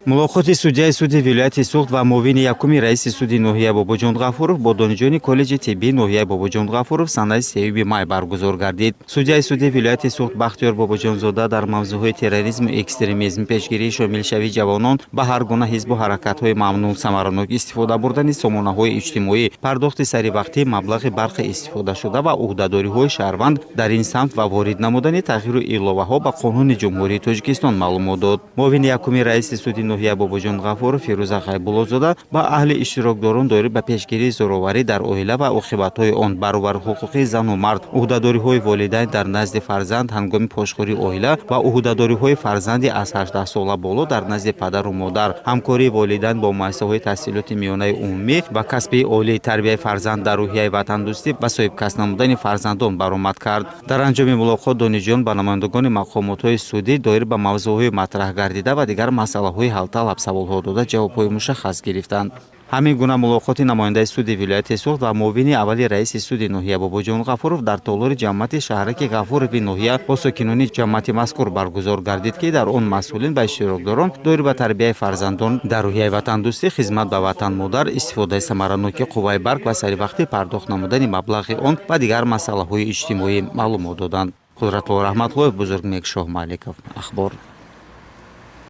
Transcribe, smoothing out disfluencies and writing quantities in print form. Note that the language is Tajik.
Мулоқоти судяи суди вилояти Суғд ва муовини якуми раиси суди ноҳия Бобоҷон Ғафуров бо донишҷӯёни коллеҷи тиббии ноҳияи Бобоҷон Ғафуров санаи 3 май баргузор гардид. Судяи суди вилояти Суғд Бахтиёр Бобоҷонзода дар мавзӯъҳои терроризму экстремизм, пешгирии шомилшавии ҷавонон ба ҳар гуна ҳизбу ҳаракатҳои мамнӯъ, самаранок истифода бурдани сомонаҳои иҷтимоӣ, пардохти саривақтии маблағи барқи истифодашуда ва ӯҳдадориҳои шаҳрванд дар ин самт ва ворид намудани тағйиру иловаҳо ба Қонуни Ҷумҳурии Тоҷикистон маълумот дод. Муовини якуми раиси суди ноҳия Бобоҷон Ғафуров Фирӯза Ғайбуллозода ба аҳли иштирокдорон доир ба пешгирии зӯроварӣ дар оила ва оқибатҳои он, баробарҳуқуқии зану мард, ӯҳдадориҳои волидайн дар назди фарзанд ҳангоми пошхӯрии оила ва ӯҳдадориҳои фарзанди аз 18 сола боло дар назди падару модар, ҳамкории волидайн бо муассисаҳои таҳсилоти миёнаи умумӣ ва касбии олӣ, тарбияи фарзанд дар рӯҳияи ватандӯстӣ ва соҳибкасб намудани фарзандон баромад кард. Дар анҷоми мулоқот донишҷӯён ба намояндагони мақомотҳои судӣ доир ба мавзӯъҳои матраҳ гардида ва дигар масъалаҳои ҳалталаб саволҳо дода, ҷавобҳои мушаххас гирифтанд. Ҳамин гуна мулоқоти намояндаи суди вилояти Суғд ва муовини аввали раиси суди ноҳия Бобоҷон Ғафуров дар толори ҷамоати шаҳраки Ғафурови ноҳия бо сокинони ҷамоати мазкур баргузор гардид, ки дар он масъулин ба иштирокдорон доир ба тарбияи фарзандон дар рӯҳияи ватандӯстӣ, хизмат ба ватан модар, истифодаи самараноки қувваи барқ ва саривақтӣ пардохт намудани маблағи он ва дигар масъалаҳои иҷтимоӣ маълумот доданд. Қудратулло Раҳматуллоев, Бузургмек Шоҳмаликов, Ахбор.